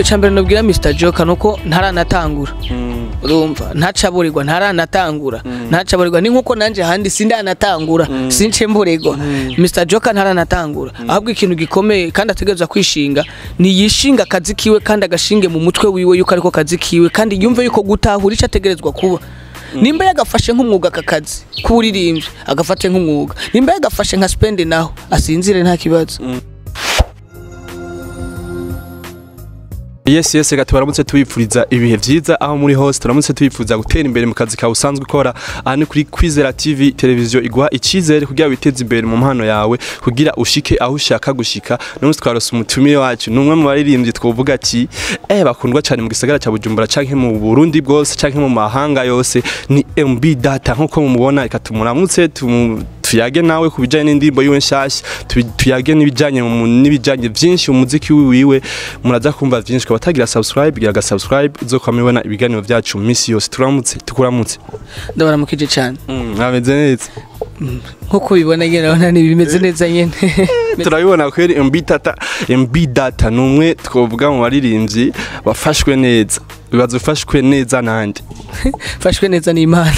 Icambere nobwira Mr Joker nuko ntaranatangura. Urumva ntacaburirwa, ntaranatangura, ntacaburirwa ni nkuko nanje handi sindanatangura, since mburirwa. Mr Joker ntaranatangura, ahubwo ikintu gikomeye kandi ategerezwa kwishinga ni yishinga akazi kiwe, kandi agashinge mu mutwe wiwe yuko ariko kazi kiwe, kandi yumve yuko gutahura ico ategerezwa kuba. Nimba yagafashe nk'umwuga aka kazi k'uburirimbyi, agafate nk'umwuga. Nimba yagafashe nka spend, naho asinzire nta kibazo. Yes, reka tubaramutse tubipfuriza ibihe vyiza aho muri hose. Turamutse tubipfuriza gutera imbere mu kazi kawe usanzwe ukora. Aha ni kuri Kwizera TV, televiziyo iguha icizere kugira witeze imbere mu mpano yawe, kugira ushike aho ushaka gushika. None twarose umutumire wacu, ni umwe mu baririmbyi twovuga ati bakundwa cyane mu gisagara ca Bujumbura canke mu Burundi bwose canke mu mahanga yose, ni MB Data nkuko mumubona. Reka tumuramutse, tuyage nawe ku bijanye n'indirimbo yiwe nshasha, tuyage n'ibijanye vyinshi mu muziki wiwe. Muraza kumva vyinshi. Kwa batagira subscribe, gira subscribe, uzokwama ubona ibiganiro vyacu misi yose. Turamutse, tukuramutse. Ndabaramukije cyane. Ameze neza. Nkuko ubibona nyene, urabona ni bimeze neza nyene. Turabibona kweri. MB Data, MB Data ni umwe twovuga mu baririmbyi bafashwe neza. Bibaza ufashwe neza nande? Fashwe neza n'Imana,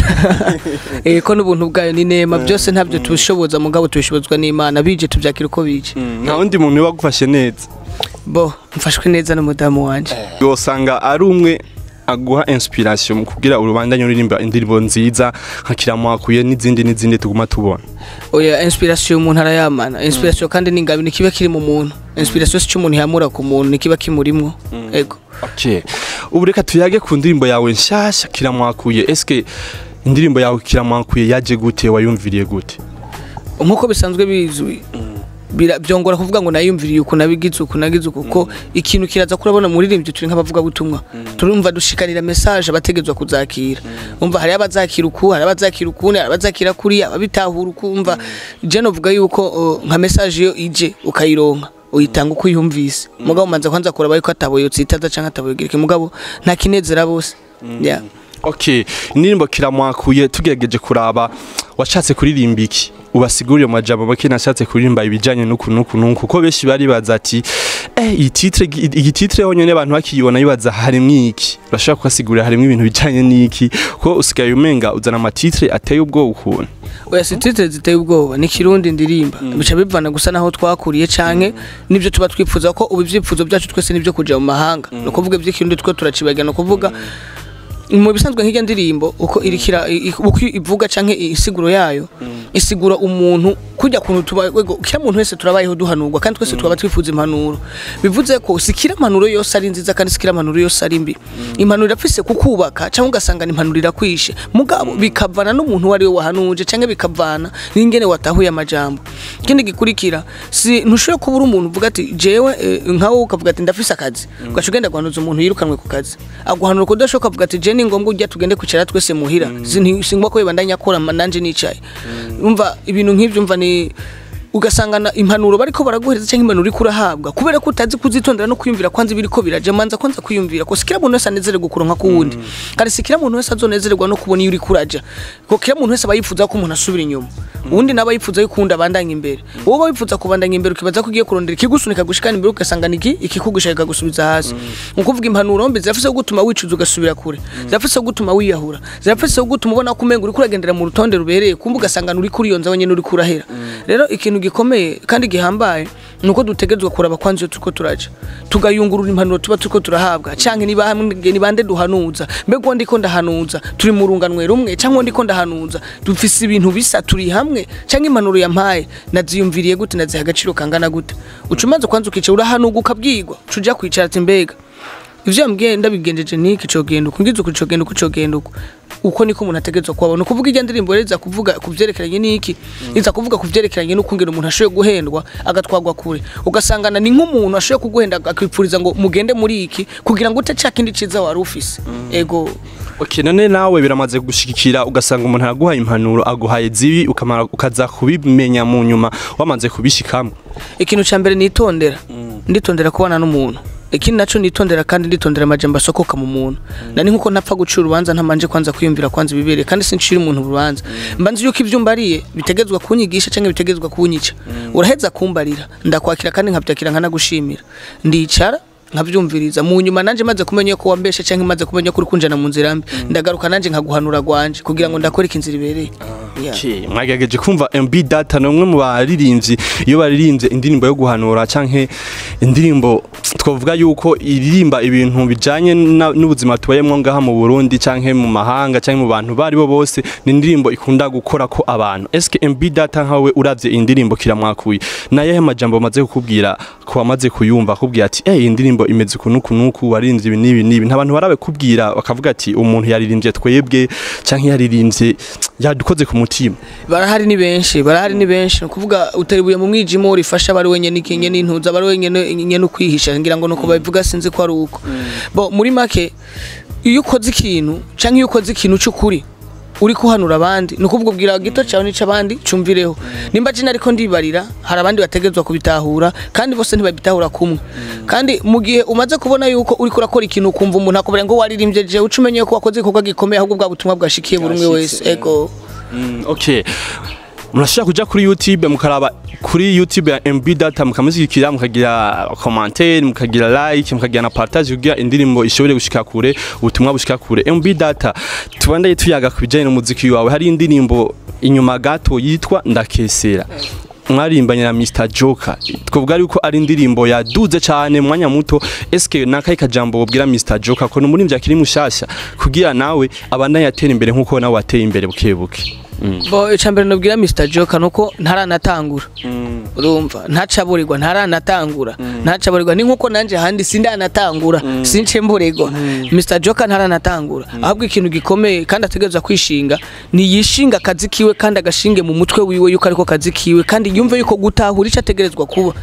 ko n'ubuntu bwayo ni nema byose, ntabyo tubishoboza, mugabo tubishobozwa n'Imana. Bije tubyakira uko bije. Nta wundi muntu wagufashe neza? Bo mfashwe neza n'umudamu wanje. Yosanga ari umwe aguha inspiration mu kugira urubandanye uririmba indirimbo nziza nka Kiramwakuye n'izindi n'izindi tuguma tubona. Oya, inspiration umuntu arayamana. Inspiration kandi ni ingabire, kiba kiri mu muntu. Inspiration si cyo umuntu yamura ku muntu, ni kiba kimurimwo. Ego. Okay, ubu reka tuyage ku ndirimbo yawe nshasha Kiramwakuye. Eske indirimbo yawe Kiramwakuye yaje gute, wayumviriye gute? Nkuko bisanzwe bizwi, byongora kuvuga ngo nayumviriye uku, nabigize uku, nagize uku, kuko ikintu kiraza. Kurabona muririmbyi turi nk'abavuga butumwa, turumva dushikanira message abategezwa kuzakira. Umva, hari abazakira uku, hari abazakira ukundi, hari abazakira kuriya, ababitahura uku. Umva, je novuga yuko nka message iyo ije ukayironka, uyitanga uko uyumvise, mugabo umanza kwanza kuraba yuko ataboye utsitaza canke ataboye girike, mugabo nta kinezera bose, yeah. Okay, indirimbo Kiramwakuye, tugerageje kuraba washatse kuririmba iki? Ubasigurire mu majambo make: nashatse kuririmba ibijanye n'uku n'uku n'uku, kuko benshi bari baza ati iyi titre honyene abantu bakiyibona bibaza harimwo iki. Urashobora kubasigurira harimwo ibintu bijanye n'iki, ko usigaye umenga uzana ama titre ateye ubwoba ukuntu? Oya, si titre ziteye ubwoba, ni Kirundi ndirimba. Bica bivana gusa naho twakuriye canke nibyo tuba twifuza, ko ubu ibyifuzo byacu twese nibyo kuja mu mahanga. No kuvuga iby'ikirundi twe turacibagira. No kuvuga mu bisanzwe nk'irya ndirimbo uko irikira, uko ivuga canke isiguro yayo, isigura umuntu kujya kuntu tuba wego. Kila muntu wese turabayeho duhanurwa, kandi twese twaba twifuza impanuro. Bivuze ko sikira impanuro yose ari nziza, kandi sikira impanuro yose ari mbi. Impanuro irafise kukubaka, cyangwa ugasanga ni impanuro irakwishe, mugabo bikavana n'umuntu uwo ari we wahanuje, canke bikavana n'ingene watahuye amajambo. Ikindi gikurikira, si ntushobora kuba uri umuntu uvuga ati jewe nkawe ukavuga ati ndafise akazi, ugaca ugenda guhanuza umuntu yirukanwe ku kazi, aguhanura kudashoka, avuga ati je ni ngombwa ujya tugende kwicara twese muhira, singomba ko bibandanya akora nanje nicaye. Umva, ibintu nk'ivyo, umva, ni ugasangana impanuro bariko baraguhereza cyangwa impanuro uriko urahabwa, kubera ko utazi kuzitondera no kwiyumvira kwanza ibiriko biraje. Manza kwanza kwiyumvira ko sikira muntu wese anezererwa kuronka kuwundi, kandi sikira muntu wese azonezererwa no kubona iyo uriko uraja, ko kira muntu wese aba yifuza ko umuntu asubira inyuma, uwundi nawe yifuza yuko uwundi abandanya imbere. Wowe uba wifuza kubandanya imbere, ukibaza ko ugiye kurondera ikigusunika gushikana imbere, ugasanga niki ikikugusha kikagusubiza hasi. Ni ukuvuga impanuro mbi zirafise gutuma wicuza ugasubira kure, zirafise gutuma wiyahura, zirafise gutuma ubona ko umenga uriko uragendera mu rutonde rubereye, kumva ugasanga uri kuriyonza wenyene, uriko urahera. Rero ikintu gikomeye kandi gihambaye ni uko dutegerezwa kuraba kwanza iyo turiko turaja, tugayungurura impanuro tuba turiko turahabwa, canke niba hamwe ni bande duhanuza. Mbega uwo ndiko ndahanuza turi mu runganwe rumwe, canke uwo ndiko ndahanuza dufise ibintu bisa, turi hamwe, canke impanuro yampaye naziyumviriye gute, naziha agaciro kangana gute? Uca umaze kwanza ukicara, urahanuga, ukabwirwa, uca uja kwicara ati mbega ivyo yambwiye ndabigenjeje niki, cogenda uku, ngize uku cogenda uku, cogenda uku. Uko niko umuntu ategerezwa kubabona. Ukuvuga irya ndirimbo rero iza kuvuga ku vyerekeranye n'iki? Iza kuvuga ku vyerekeranye n'ukungena umuntu ashoboye guhendwa agatwagwa kure, ugasangana ni nk'umuntu ashoboye kuguhenda akipfuriza ngo mugende muri iki kugira ngo ute ca kindi ciza wari ufise. Ego. Okay, none nawe biramaze gushikira ugasanga umuntu araguhaye impanuro, aguhaye zibi, ukamara ukaza kubimenya mu nyuma wamaze kubishikamo? Ikintu ca mbere nitondera, nditondera kubana n'umuntu. Ikindi naco nitondera, kandi nditondera amajambo asokoka mu muntu. Nani nkuko ntapfa gucira urubanza ntamanje kwanza kwiyumvira kwanza ibibereye, kandi sincira umuntu urubanza mba nzi yuko ivyo mbariye bitegezwa kunyigisha canke bitegezwa kunyica. Uraheza kumbarira, ndakwakira kandi nkabyakira nkanagushimira, ndicara. Nkavyumviriza mu nyuma nanje maze kumenya ko wambeshe canke maze kumenya ko uri kunjana mu nzira mbi, ndagaruka nanje nkaguhanura gwanje kugira ngo ndakore ikinzira ibereye. Yeah. Okay, mwagerageje kumva MB Data ni umwe mu baririmbyi iyo baririmbye indirimbo yo guhanura canke indirimbo twavuga yuko iririmba ibintu bijanye n'ubuzima tubayemwo ngaha mu Burundi canke mu mahanga canke mu bantu bari bo bose, ni indirimbo ikunda gukora ko abantu. Eske MB Data nkawe uravye indirimbo kiramwakuye, nayehe majambo bamaze kukubwira ko wamaze kuyumva akubwira ati eh indirimbo imeze uku nuku nuku, waririmbye ibi n'ibi n'ibi? Nta bantu barabe kubwira bakavuga ati umuntu yaririmbye twebwe canke yaririmbye yadukoze ku mutima? Barahari ni benshi, barahari ni benshi. Nukuvuga utaribuye mu mwijima urifasha bari wenyene ikinye n'intuza bari wenyene nyene ukwihisha, ngira ngo nuko babivuga, sinzi ko ari uko. Bo muri make, iyo ukoze ikintu canke iyo ukoze ikintu c'ukuri uri kuhanura abandi, nukuvuga ubwira gito cyawe n'ico abandi cumvireho. Nimba je nariko ndibarira, hari abandi bategerezwa kubitahura, kandi bose ntibabitahura kumwe. Kandi mu gihe umaze kubona yuko uriko urakora ikintu ukumva umuntu akubwira ngo waririmbye je, uca umenye ko wakoze igikorwa gikomeye, ahubwo bwa butumwa bwashikiye buri umwe wese. Ego. Okay, murashobora kuja kuri YouTube mukaraba kuri YouTube ya MB Data, mukamushyigikira, mukagira commentaire, mukagira like, mukagira na partage kugira indirimbo ishobore gushika kure, ubutumwa bushika kure. MB Data, tubandaye tuyaga ku bijanye n'umuziki wawe. Hari indirimbo inyuma gato yitwa Ndakesera mwarimbanye na Mr Joker, twavuga yuko ari indirimbo yaduze cyane mu mwanya muto. Eske nakaye kajambo wobwira Mr Joker ko n'umuririmbyi akiri mushasha kugira nawe abandanye atera imbere nkuko nawe wateye imbere buke buke? Bo icambere nobwira Mr Joker nuko ntaranatangura. Urumva, ntacaburirwa, ntaranatangura, ntacaburirwa. Ni nkuko nanje handi sindanatangura, since mburirwa. Mr Joker ntaranatangura, ahubwo ikintu gikomeye kandi ategerezwa kwishinga ni yishinga akazi kiwe, kandi agashinge mu mutwe wiwe yuko ariko kazi kiwe, kandi yumve yuko gutahura ico ategerezwa kuba.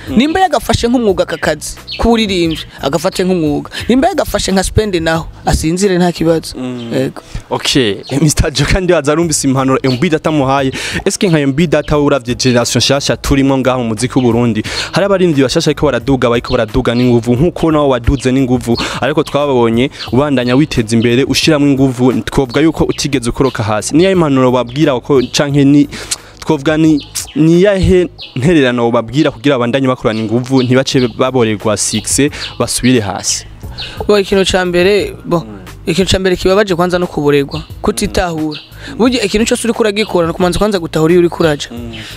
Nimba yagafashe nk'umwuga aka kazi k'uburirimbyi, agafate nk'umwuga. Nimba yagafashe nka spend, naho asinzire nta kibazo. Yego. Okay, Mr Joker ndibaza arumvise impanuro MB Data muhaye. Eske nka MB Data uravye generation nshasha turimo ngaho mu muziki w'u Burundi, hari abaririmbyi bashasha ariko baraduga, bariko baraduga n'inguvu nkuko nawe waduze n'inguvu, ariko twababonye ubandanya witeza imbere ushiramwo inguvu, twovuga yuko utigeze ukoroka hasi. Niyo impanuro babwira ko canke ni twovuga ni yahe ntererano babwira kugira abandanye bakorana inguvu, ntibace baborerwa 6 basubire hasi? Bo ikintu ca mbere, bo ikintu ca mbere kibabaje kwanza no kuborerwa kutitahura. Burya ikintu cyose uriko uragikora no kumanza kwanza gutahura iyo uriko uraja.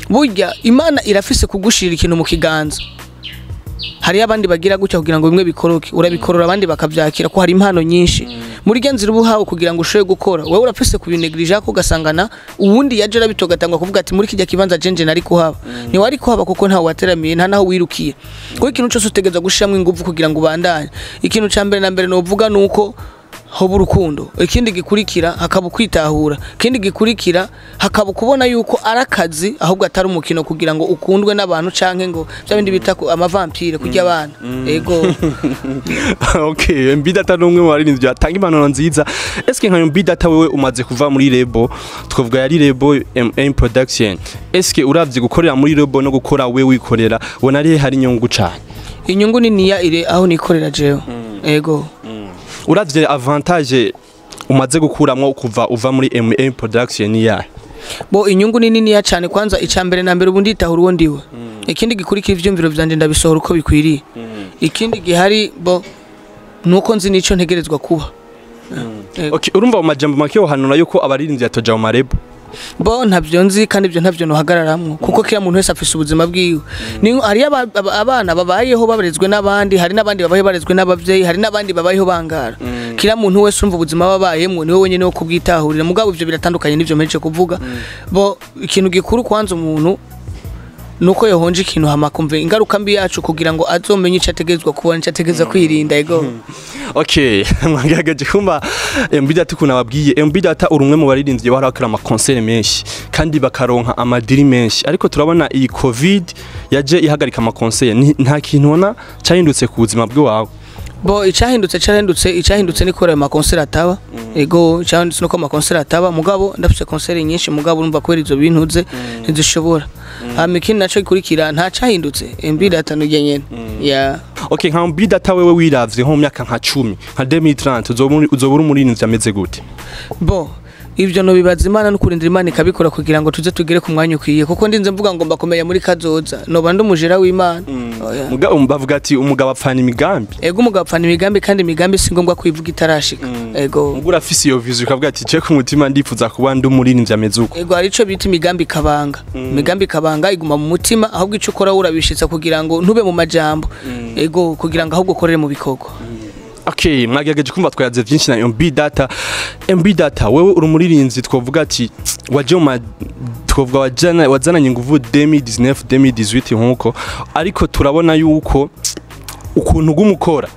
Burya Imana irafise kugushirira ikintu mu kiganza, hariyo abandi bagira gutya kugira ngo bimwe bikoroke, urabikorora abandi bakavyakira, ko hari impano nyinshi muri rya nzira uba uhawe kugira ngo ushobore gukora. Wowe urafise kubinegirija ko ugasangana uwundi yaje arabitogatangwa kuvuga ati muri kijya kibanza jenje nari kuhaba. Ntiwari kuhaba kuko ntawe wateramiye, nta naho wirukiye. Kuko ikintu cyose utegereza gushiramo ingufu kugira ngo ubandanye. Ikintu ca mbere na mbere novuga nuko hoba urukundo, ikindi gikurikira hakaba ukwitahura, ikindi gikurikira hakaba ukubona yuko ari akazi ahubwo atari umukino kugira ngo ukundwe n'abantu canke ngo bya bindi bita amavampire kurya abana. Ego. Okay, MB Data ni umwe mu baririmbyi batanga impanuro nziza. Eske nka MB Data wewe umaze kuva muri label, twavuga yari label MM Production. Eske uravye gukorera muri label no gukora we wikorera, ubona ari hari inyungu cane? Inyungu niniya ire aho nikorera jewe. Ego. Uravye avantage umaze gukuramwo kuva uva muri MM Production ni yahe? Bo inyungu ni niniya cyane. Kwanza icambere na mbere ubu nditahura uwo ndiwe. Ikindi gikurikira, ivyumviro vyanje ndabisohora uko bikwiriye. Ikindi gihari bo nuko nzi nico ntegerezwa kuba. Ego. Okay, urumva mu majambo make yohanura yuko abaririmbyi batoja mu ma label? Bo ntabyo nzi, kandi ibyo ntabyo nohagararamwo, kuko kila muntu wese afise ubuzima bwiwe. Ni hari abana babayeho babarezwe n'abandi, hari n'abandi babayeho barezwe n'abavyeyi, hari n'abandi babayeho bangara. Kila muntu wese umva ubuzima babayemwo niwe wenyene wo kubwitahurira. Mugabo ivyo biratandukanye n'ivyo mpejeje kuvuga. Bo ikintu gikuru kwanza umuntu nuko yohonje ikintu hama kumve ingaruka mbi yacu kugira ngo azomenye ico ategerezwa kubona, ico ategerezwa kwirinda. Ego. Okay, mwagerageje kumva MB Data ukuntu ababwiye. MB Data uri umwe mu baririmbyi bahora bakora ama concert menshi kandi bakaronka ama deal menshi, ariko turabona iyi Covid yaje ihagarika ama concert. Nta kintu ubona cyahindutse ku buzima bw'iwawe? Bo icahindutse carahindutse. Icahindutse ni kubera ayo ma concert ataba. Ego, icahindutse nuko ama concert ataba. Mugabo ndafise concert nyinshi, mugabo urumva kubera izo bintuze ntizishobora. Hama ikindi naco gikurikira, nta cahindutse, MB Data nurya nyene ya. Okay, nka MB Data wewe wiravye nko mu myaka nka 10, nka 2030, uzoba uri umuririmbyi ameze gute? Bo Ivyo no bibaza Imana no kurindira Imana ikabikora kugira ngo tuze tugere ku mwanya ukwiye, kuko ndinze mvuga ngo mbakomeye muri kazoza noba ndi umujera w'Imana. Oya. Bavuga ati umugabo apfana imigambi. Ego, umugabo apfana imigambi, kandi imigambi si ngombwa kuyivuga itarashika. Ego. Muga urafise iyo vision ukavuga ati je ku mutima ndifuza kuba ndi umuririmbyi ameze uko. Ego, hari ico bita imigambi kabanga. Imigambi kabanga iguma mu mutima, ahubwo ico ukora urabishitsa kugira ngo ntube mu majambo. Ego, kugira ngo ahubwo ukorere mu bikorwa. Okay, mwagerageje kumva twayaze vyinshi na MB Data. MB Data, wewe uri umuririmbyi twovuga ati waje mu twovuga wajana wazananye inguvu 2019 2018 nkuko, ariko turabona yuko ukuntu gumukora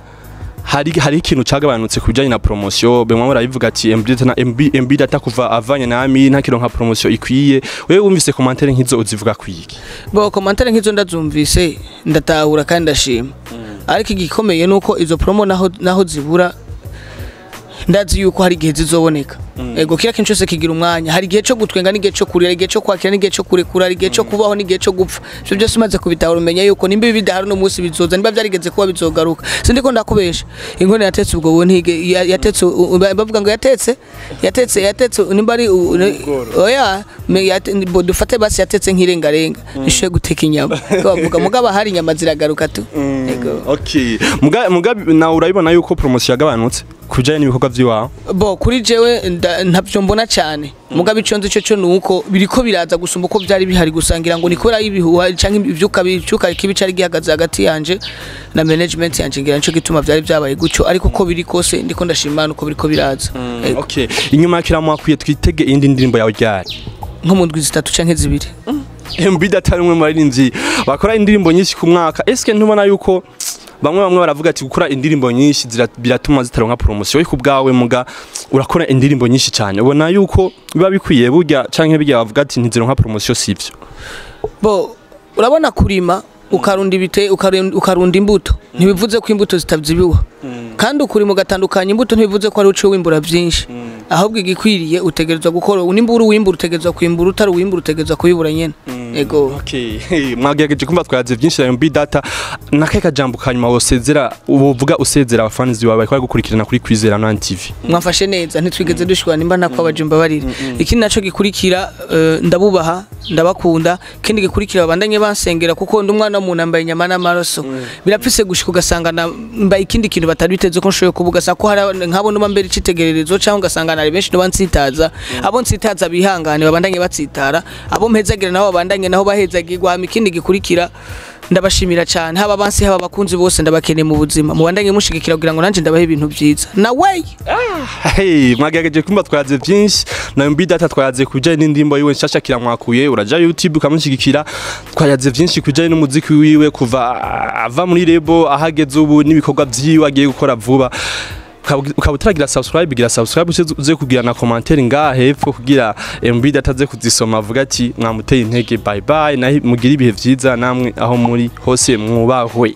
hari ikintu cagabanutse kubijanye na promotion. Bamwe barabivuga ati MB Data na MB Data kuva avanye na Ami nta kironka promotion ikwiye. Wewe wumvise commentaire nkizo uzivuga kwiki? Bo, commentaire nkizo ndazumvise, ndatahura kandi ndashima. Ariko igikomeye nuko izo promo naho zibura, ndazi yuko hari igihe zizoboneka. Ego, kila kintu cyose kigira umwanya. Hari igihe cyo gutwenga n'igihe cyo kurira, igihe cyo kwakira n'igihe cyo kurekura, hari igihe cyo kubaho n'igihe cyo gupfa. Ivyo byose umaze kubitahura umenya yuko nimba ibi bidahari uno munsi bizoza, nimba byarigeze kuba bizogaruka. Sindiko ndakubesha, inkono yatetse ubwo buntige yatetse bavuga ngo yatetse nimba ari oya bo dufate basi yatetse nk'irengarenga nishoye guteka inyama. Ko bavuga mugaba hari inyama ziragaruka tu. Ego. Okay, muga nawe urabibona yuko promotion yagabanutse kubijanye n'ibikorwa vy'iwawe? Bo, kuri jewe ntavyo mbona cyane, mugabe ico nzi cyo nuko biriko biraza gusumba uko byari bihari. Gusangira ngo ni kubera ibihuha canke ivyuka bicuka kibi cari gihagaze hagati yanje na management yanje, ngira nico gituma byari byabaye gutyo. Ariko uko biri kose ndiko ndashima uko biriko biraza. Ego. Okay, inyuma ya Kiramwakwiye twitege indi ndirimbo yawe ryari? Nko mu ndwi 3 canke 2. MB Data ari umwe mu baririmbyi bakora indirimbo nyinshi ku mwaka. Eske ntubona yuko bamwe baravuga ati gukora indirimbo nyinshi biratuma zitaronka promotion? Ariko ubwawe muga urakora indirimbo nyinshi cyane, ubona yuko biba bikwiye burya canke bijya bavuga ati ntizironka promotion sivyo? Bo, urabona kurima ukarunda ibite ukarunda imbuto ntibivuze ko imbuto zitavyibuha, kandi ukurima ugatandukanya imbuto ntibivuze ko ari uciye wimbura byinshi. Ahubwo igikwiriye utegerezwa gukora, nimba uri uwimbura utegerezwa kwimbura, utari uwimbura utegerezwa kubibura nyene. Ego. Okay, mwagerageje kumva twayaze byinshi na MB Data. Nakahe kajambo kanyuma wosezera uvuga usezera abafanizi bawe bariko gukurikirana kuri Kwizera Online TV? Mwamfashe neza, ntitwigeze dushwana, nimba ntakwabaje mbabarire. Ikindi naco gikurikira, ndabubaha, ndabakunda. Ikindi gikurikira, babandanye bansengera kuko ndi umwana w'umuntu, nambaye inyama n'amaraso. Birapfise gushika ugasanga mbaye ikindi kintu batari biteze ko nshoboye kuvuga, sa ko hari nk'abo nuba mbere icitegererezo, cyangwa ugasanga nari benshi nuba nsitaza. Abo nsitaza bihangane babandanye batsitara, abo mpezagira nabo babandanye naho bahezagirwa. Hama ikindi gikurikira, ndabashimira cyane, haba abansi haba abakunzi bose, ndabakeneye mu buzima. Mubandanye mushigikira kugira ngo nanje ndabahe ibintu byiza na way. Hey, mwagerageje kumva twayaze byinshi na MB Data. Twayaze kubijanye n'indirimbo yiwe nshasha Kiramwakuye. Uraja YouTube ukamushyigikira. Twayaze byinshi kubijanye n'umuziki wiwe kuva ava muri label ahageze ubu n'ibikorwa vyiwe agiye gukora vuba. Ukaba utaragira subscribe, gira subscribe, uze kugira na commentaire ngaha hepfo kugira MB Data aze kuzisoma avuga ati mwamuteye intege. Bye bye, naho mugire ibihe vyiza namwe aho muri hose, mwubahwe.